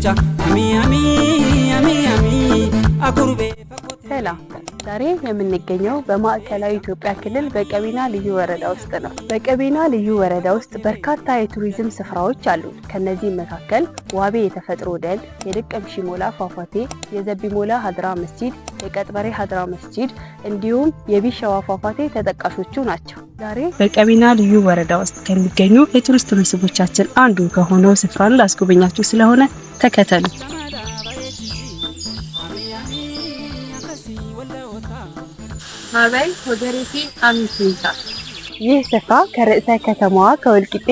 Jecha ami ami ami ami akurbe. ሰላም፣ ዛሬ የምንገኘው በማዕከላዊ ኢትዮጵያ ክልል በቀቤና ልዩ ወረዳ ውስጥ ነው። በቀቤና ልዩ ወረዳ ውስጥ በርካታ የቱሪዝም ስፍራዎች አሉ። ከነዚህም መካከል ዋቤ የተፈጥሮ ደን፣ የደቀምሺ ሞላ ፏፏቴ፣ የዘቢሞላ ሀድራ መስጂድ፣ የቀጥበሬ ሀድራ መስጂድ እንዲሁም የቢሸዋ ፏፏቴ ተጠቃሾቹ ናቸው። ዛሬ በቀቤና ልዩ ወረዳ ውስጥ ከሚገኙ የቱሪስት መስህቦቻችን አንዱ ከሆነው ስፍራን ላስጎበኛችሁ ስለሆነ ተከተሉ። ይህ ስፍራ ከርዕሰ ከተማዋ ከወልቂጤ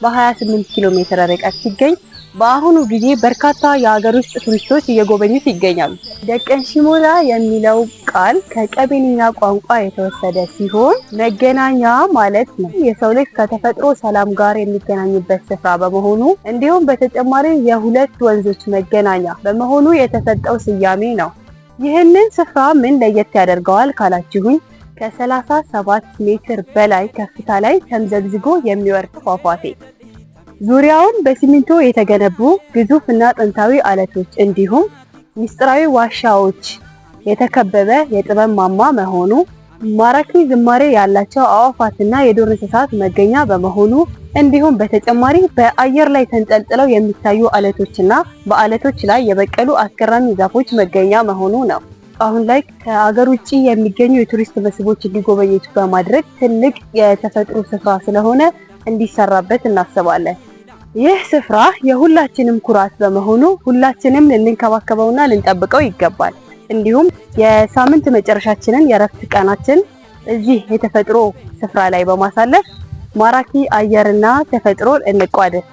በ28 ኪሎ ሜትር ርቀት ሲገኝ በአሁኑ ጊዜ በርካታ የሀገር ውስጥ ቱሪስቶች እየጎበኙት ይገኛሉ። ደቀንሺሞላ የሚለው ቃል ከቀቤንኛ ቋንቋ የተወሰደ ሲሆን መገናኛ ማለት ነው። የሰው ልጅ ከተፈጥሮ ሰላም ጋር የሚገናኝበት ስፍራ በመሆኑ እንዲሁም በተጨማሪ የሁለት ወንዞች መገናኛ በመሆኑ የተሰጠው ስያሜ ነው። ይህንን ስፍራ ምን ለየት ያደርገዋል ካላችሁኝ፣ ከ37 ሜትር በላይ ከፍታ ላይ ተምዘግዝጎ የሚወርድ ፏፏቴ፣ ዙሪያውን በሲሚንቶ የተገነቡ ግዙፍ እና ጥንታዊ አለቶች እንዲሁም ምስጢራዊ ዋሻዎች የተከበበ የጥበብ ማማ መሆኑ፣ ማራኪ ዝማሬ ያላቸው አዕዋፋትና የዱር እንስሳት መገኛ በመሆኑ እንዲሁም በተጨማሪ በአየር ላይ ተንጠልጥለው የሚታዩ አለቶችና በአለቶች ላይ የበቀሉ አስገራሚ ዛፎች መገኛ መሆኑ ነው። አሁን ላይ ከሀገር ውጭ የሚገኙ የቱሪስት መስህቦች እንዲጎበኙት በማድረግ ትልቅ የተፈጥሮ ስፍራ ስለሆነ እንዲሰራበት እናስባለን። ይህ ስፍራ የሁላችንም ኩራት በመሆኑ ሁላችንም ልንንከባከበውና ልንጠብቀው ይገባል። እንዲሁም የሳምንት መጨረሻችንን የእረፍት ቀናችን እዚህ የተፈጥሮ ስፍራ ላይ በማሳለፍ ማራኪ አየርና ተፈጥሮን እንቋደስ።